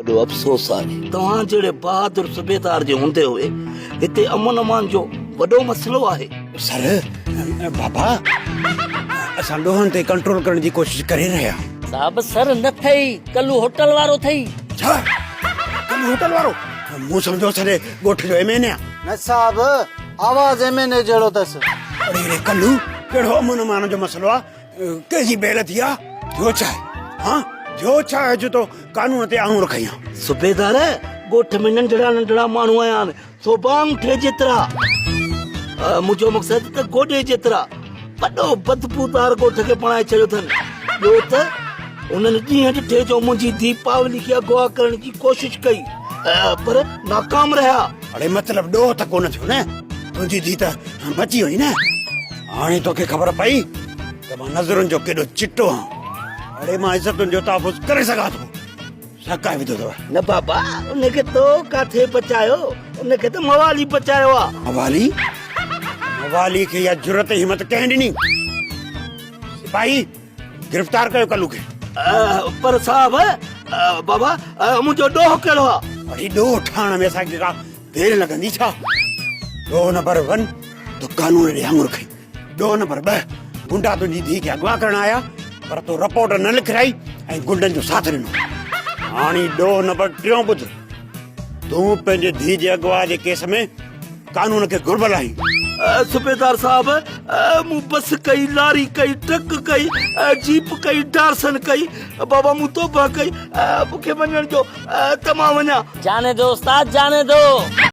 وڏو افسوس آهي. توهان جهڙي بهادر صوبيدار جي هوندي هوئي هتي امن امان جو وڏو مسئلو آهي. سر، بابا، اسان ڏوهن تي ڪنٽرول ڪرڻ جي ڪوشش ڪري رهيا. صاحب سر نه ٿئي، ڪلو هوٽل وارو ٿئي. ڇا؟ ڪلو هوٽل وارو؟ مون سمجهيو سڄي ڳوٺ جو ايم اين اي آ. نه صاحب، آواز ايم اين اي جهڙو اٿس. اڙي ري ڪلو، ڪهڙو امن امان جو مسئلو آ؟ ڪنهن جي بيل ٿي آ؟ ٿيو ڇا آهي؟ ها ٿيو ڇا آهي جو تو قانون تي آڱر کنئي آ؟ صوبيدار، ڳوٺ ۾ ننڍڙا ننڍڙا ماڻهو آيا آهن، سو به آڱوٺي جيترا. منهنجو مقصد ته گوڏي جيترا. وڏو بدبودار ڳوٺ کي بڻائي ڇڏيو اٿن. ٻيو ته انهن ڏينهن ڏٺي جو منهنجي ڌيء پاولي کي اغوا ڪرڻ جي ڪوشش ڪئي، پر ناڪام رهيا. اڙي مطلب ڏوهه ته ڪونه ٿيو نه؟ تنهنجي ڌيء ته بچي وئي نه؟ هاڻي توکي خبر پئي ته مان نظرن جو ڪيڏو چٽو آهيان. اڙي مان عزتن جو تحفظ ڪري سگهان ٿو. سڪائي وڌو اٿو. نه بابا ان کي تو ڪاٿي بچايو، ان کي ته موالي بچايو آ. موالي؟ موالي کي اها جرئت ۽ همت ڪنهن ڏني؟ سپاهي گرفتار ڪيو ڪلو کي. پر صاحب بابا منهنجو ڏوهه ڪهڙو آ؟ اڙي ڏوهه ٺاهڻ ۾ اسان کي ڪا دير لڳندي ڇا؟ ڏوهه نمبر ون تو قانون ڏي آڱر کنئي. ڏوهه نمبر 2 گنڊا تنهنجي ڌيء کي اغوا ڪرڻ آيا پر تو رپورٽ نه لکرائي ۽ گنڊن جو ساٿ ڏنو. هاڻي ڏوهه نمبر ٽيون ٻڌ، تون پنهنجي ڌيء جي اغوا جي ڪيس ۾ قانون کي گهربل آهين. صوبيدار صاحب مون بس ڪئي، لاري ڪئي، ٽرڪ ڪئي، جيپ ڪئي، ڊارسن ڪئي، بابا مون توبهه ڪئي، مون کي وڃڻ ڏيو ته مان وڃان. جاني دو استاد جاني دو.